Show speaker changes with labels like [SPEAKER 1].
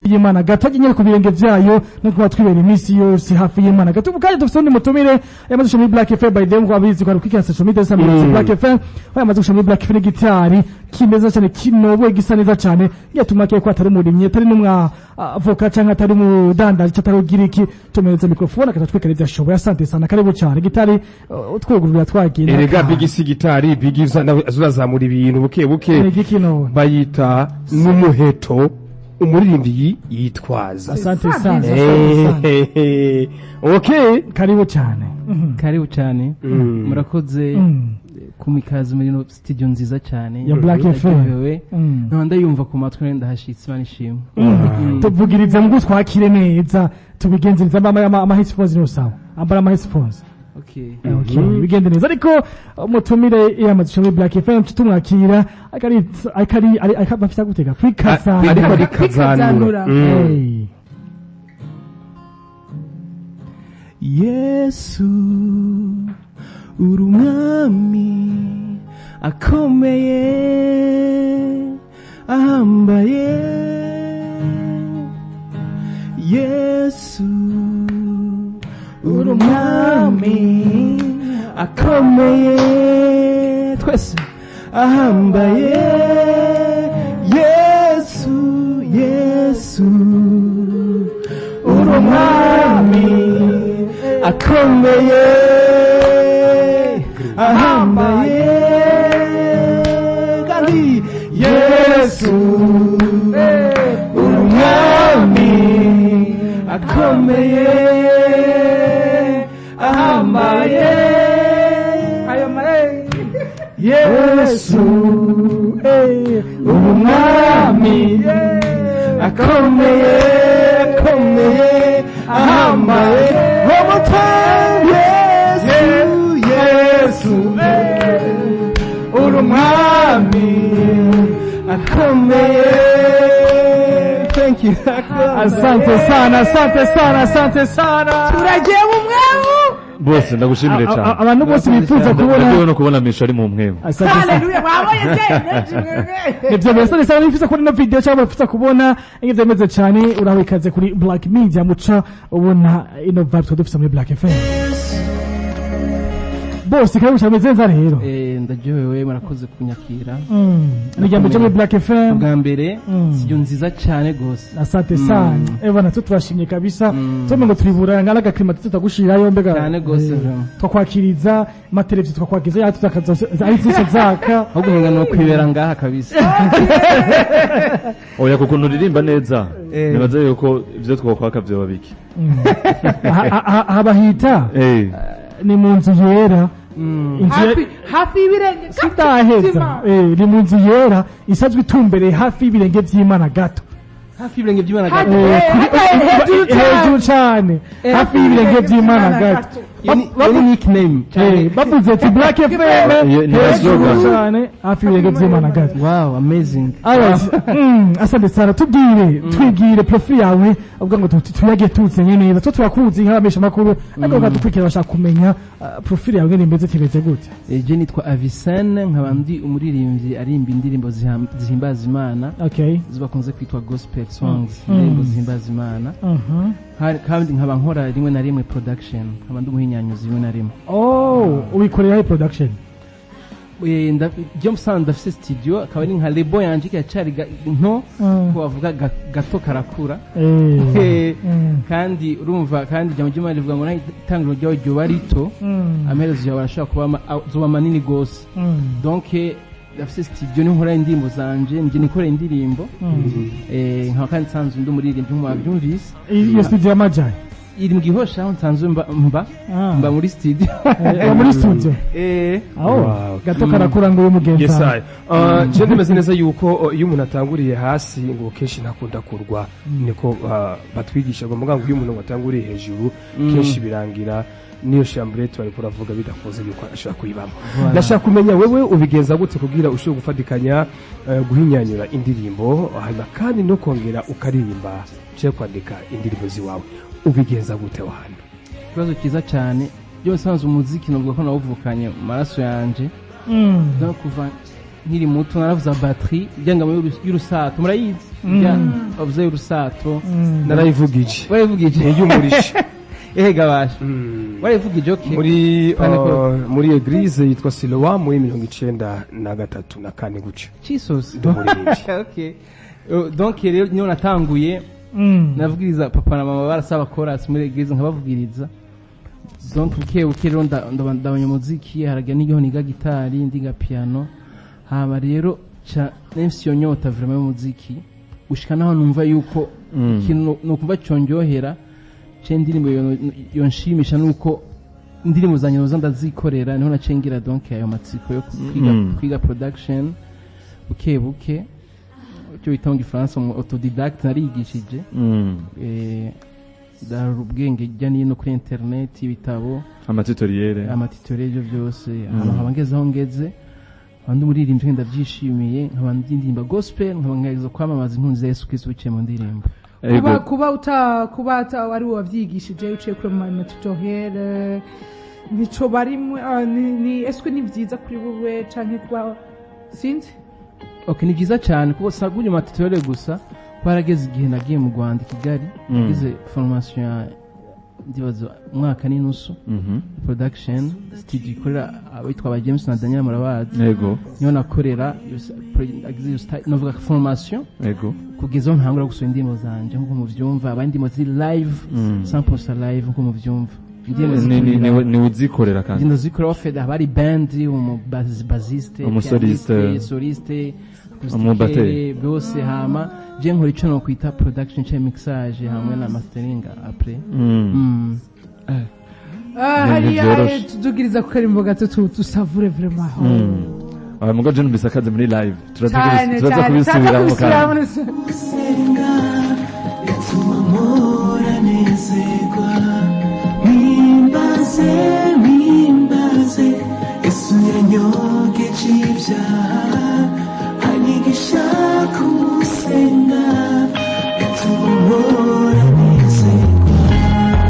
[SPEAKER 1] Y'Imana gato nyine ku birenge vyayo no kuba twibera iminsi yose hafi y'Imana gato. Kandi dufite undi mutumire yamaze gushira muri Black FM. By the way, ngo abizi ko ari kwikira social media sa muri Black FM, aho yamaze gushira muri Black FM gitari kimeza cyane, kinoboye, gisa neza cyane. Yatuma ko atari umurimyi, atari n'umwa avoka, canke atari umudandaji, atari ugira iki. Tumereza microphone akatwekera ivyo ashoboye. Asante sana, karibu cyane gitari, utwugururira twagira.
[SPEAKER 2] Erega Big si gitari, Big uzazamura ibintu buke buke.
[SPEAKER 1] Ni igiki none?
[SPEAKER 2] Bayita n'umuheto umuririmbyi yitwaza.
[SPEAKER 1] Asante sana, asante sana.
[SPEAKER 2] Okay.
[SPEAKER 1] Karibu cyane.
[SPEAKER 3] Karibu cyane, murakoze kumikaza muri ino studio nziza cyane
[SPEAKER 1] ya Black FM.
[SPEAKER 3] Ndaryohewe. Nkaba ndayumva ku matwi nari ndahashitse, Imana ishimwe.
[SPEAKER 1] Tuvugirize ngo twakire neza, tubigenzereza ama headphones, niyo sawa, ambara ama headphones.
[SPEAKER 3] Okay.
[SPEAKER 1] Okay, bigende neza. Ariko umutumire yamaze muri Black FM, tumwakira akari akari ari bafite gutega kwikasa.
[SPEAKER 2] Ariko rikazanura.
[SPEAKER 1] Hey.
[SPEAKER 3] Yesu, uri umwami akomeye ahambaye. Yesu, uri umwami akomeye, twese ahambaye. Yesu, Yesu, uri umwami akomeye ahambaye. Kandi Yesu, uri umwami akomeye ahambaye. Yesu, uri umwami akomeye, akomeye ahambaye. One more time. Yesu, Yesu, uri umwami akomeye. Thank you.
[SPEAKER 1] Asante sana, asante sana, asante sana.
[SPEAKER 4] Turagiye mu mwemu.
[SPEAKER 5] Bose ndagushimire cyane.
[SPEAKER 1] Abantu bose bifuza kubona
[SPEAKER 5] Ndagiwe no kubona Misho ari mu mpwemu.
[SPEAKER 1] Asante sana.
[SPEAKER 4] Haleluya, mwabonye je?
[SPEAKER 1] Nivyo bese ni sana bifuza kubona ino video cyangwa bifuza kubona ingene bimeze cyane. Uraho ikaze kuri Black Media, muca ubona ino vibe twari dufise muri Black FM. Bose karibu cyane, meze neza rero.
[SPEAKER 3] Ndaryohewe, murakoze kunyakira.
[SPEAKER 1] Ni jambo cyo muri Black FM.
[SPEAKER 3] Bwa mbere, studio nziza cyane gose.
[SPEAKER 1] Asante sana. Bana, tu turashimye kabisa. Tume ngo turibura ngala gakirima tutagushirayo mbega.
[SPEAKER 3] Cyane gose, vraiment.
[SPEAKER 1] Twakwakiriza mateleviziyo, twakwakiriza ya tutakaza ari zose zaka.
[SPEAKER 3] Ahubwo nkenga no kwibera ngaha kabisa.
[SPEAKER 5] Oya, kuko nturirimba neza, nibaza yuko ivyo twokwaka vyoba bike.
[SPEAKER 1] Aha bahita ni mu nzu yera. Inzu
[SPEAKER 4] Hafi hafi y'ibirenge.
[SPEAKER 1] Sindaheza. Ni mu nzu yera isanzwe itumbereye hafi y'ibirenge vy'Imana gato.
[SPEAKER 3] Hafi y'ibirenge by'Imana gato.
[SPEAKER 4] Hejuru cyane.
[SPEAKER 1] Hejuru cyane, hafi y'ibirenge vy'Imana gato.
[SPEAKER 3] Iyo ni nickname cyane.
[SPEAKER 1] Bavuze ati Black FM
[SPEAKER 5] Ni
[SPEAKER 1] hejuru
[SPEAKER 5] slogan.
[SPEAKER 1] cyane, hafi y'ibirenge vy'Imana gato.
[SPEAKER 3] Wow, amazing.
[SPEAKER 1] Alright. Asante sana. Tubwire, twibwire profile yawe, uvuga ngo tuyage tuzenye neza. Twe turakuzi nk'abamesha makuru, ariko bakadukurikira bashaka kumenya profile yawe ngene imeze, kimeze gute?
[SPEAKER 3] Je nitwa Avicenne, nkaba ndi umuririmbyi arimba indirimbo zihimbaza Imana, zo bakunze kwitwa gospel songs, indirimbo zihimbaza Imana. Kandi nkaba nkora rimwe na rimwe production, nkaba ndi umuhinyanyuzi rimwe na rimwe.
[SPEAKER 1] Oh, ubikorera he production?
[SPEAKER 3] Byo musanze ndafise studio, akaba ari nka label yanje iracyari nto, ko bavuga gato karakura. Kandi urumva, kandi ijambo ry'Imana rivuga ngo naho itangiriro ryawe ryoba rito, amaherezo yawe arashobora kuba azoba manini gose. Donc ndafise studio niho nkora indirimbo zanje, nje nikorera indirimbo. Nkaba kandi nsanzwe ndi umuririmbyi nk'uko mwabyumvise.
[SPEAKER 1] Iyo studio y'amajayi?
[SPEAKER 3] Iri mu Gihosha, aho nsanzwe mba mba muri studio.
[SPEAKER 1] Uba muri studio?
[SPEAKER 3] Eh.
[SPEAKER 1] Aho
[SPEAKER 2] Wow.
[SPEAKER 1] gato karakura ngo ube mugenzi.
[SPEAKER 2] Yes, I. Je ndemeze neza yuko iyo umuntu atanguriye hasi ngo kenshi ntakunda kurwa, niko batwigisha ngo muga ngo iyo umuntu atanguriye hejuru, kenshi birangira niyo chambrette bari kuravuga bidakunze yuko ashobora kuyibamo. Ndashaka kumenya wewe ubigenza gute kugira ushobore gufatikanya guhinyanyura indirimbo, hanyuma kandi no kongera ukaririmba cyangwa kwandika indirimbo ziwawe, ubigenza gute wahano?
[SPEAKER 3] Ikibazo cyiza cyane. Byo musanzwe umuziki navuga ko nawuvukanye mu maraso yanje. Donc kuva Nkiri muto naravuza batterie iryangamo y'urusato, murayizi? Bavuza y'urusato.
[SPEAKER 2] Narayivugije.
[SPEAKER 3] Warayivugije?
[SPEAKER 2] Yiyumurishe.
[SPEAKER 3] Ehe gabasha, warayivugije, okay.
[SPEAKER 2] Muri
[SPEAKER 3] Pane
[SPEAKER 2] muri église yitwa Siloa muri 93 na 4 gutyo.
[SPEAKER 3] Chisos.
[SPEAKER 2] Ndi umuririmbyi.
[SPEAKER 3] Okay. Donc rero niyo natanguye navugiriza, papa na mama barasaba chorus muri église nkabavugiriza. Donc buke buke rero ndabanya umuziki, haragira n'igiho niga gitari, ndiga piano. Hama rero ca nemfise iyo nyota vraiment y'umuziki, gushika naho numva yuko ikintu nokumva conryohera ce indirimbo yonshimisha nuko indirimbo zanje noza ndazikorera. Niho naciye ngira donc ayo matsiko yo kwiga, kwiga production buke buke, icyo bita mu gifaransa mu autodidacte. Narigishije, ndarura ubwenge hirya n'ino kuri internet, ibitabo,
[SPEAKER 5] Amatutoriel.
[SPEAKER 3] Amatutoriel, ibyo byose. Hama nkaba ngeze aho ngeze, nkaba ndi umuririmbyi, ndabyishimiye, nkaba ndirimba gospel, nkaba ngerageza kwamamaza inkuru za Yesu Kristo biciye mu ndirimbo.
[SPEAKER 4] Kuba ari wowe wavyigishije uciye kuri ma tutoriel, nico barimwe, ni eswe ni vyiza kuri wowe canke kuba sinzi?
[SPEAKER 3] Okay, ni byiza cyane kuko sagura amatutoriel gusa, kuko harageze igihe nagiye mu Rwanda i Kigali, nagize formation ya ndibaza umwaka n'inusu, production studio ikorera abitwa ba James na Daniel, murabazi.
[SPEAKER 5] Yego.
[SPEAKER 3] Niho nakorera agize iyo novuga formation kugeza aho ntangura gusohora indirimbo zanje nkuko muvyumva, abandi indirimbo ziri live, 100% live nkuko muvyumva. Indirimbo ziri live.
[SPEAKER 5] Ni uzikorera kandi?
[SPEAKER 3] Indirimbo zikora ofed, haba hari band, umu bassiste,
[SPEAKER 5] Umusoliste.
[SPEAKER 3] pianiste, soliste,
[SPEAKER 5] Umubateri.
[SPEAKER 3] acoustique, byose. Hama je nkora ico nokwita production canke mixage hamwe na mastering après.
[SPEAKER 4] Hariya
[SPEAKER 5] Ntivyoroshe.
[SPEAKER 4] Tudugiriza ku karimbo gato tusavure vraiment.
[SPEAKER 5] Aba mugo je numvise akaze muri live, turaza
[SPEAKER 4] cyane
[SPEAKER 5] turaza
[SPEAKER 4] cyane
[SPEAKER 5] kubisubiramo
[SPEAKER 4] kubisubiramo.
[SPEAKER 5] kandi.
[SPEAKER 6] Gusenga gatuma mpora nezerwa, mpimbaze, mpimbaze Yesu yanyogeje ibyaha, anyigisha kumusenga.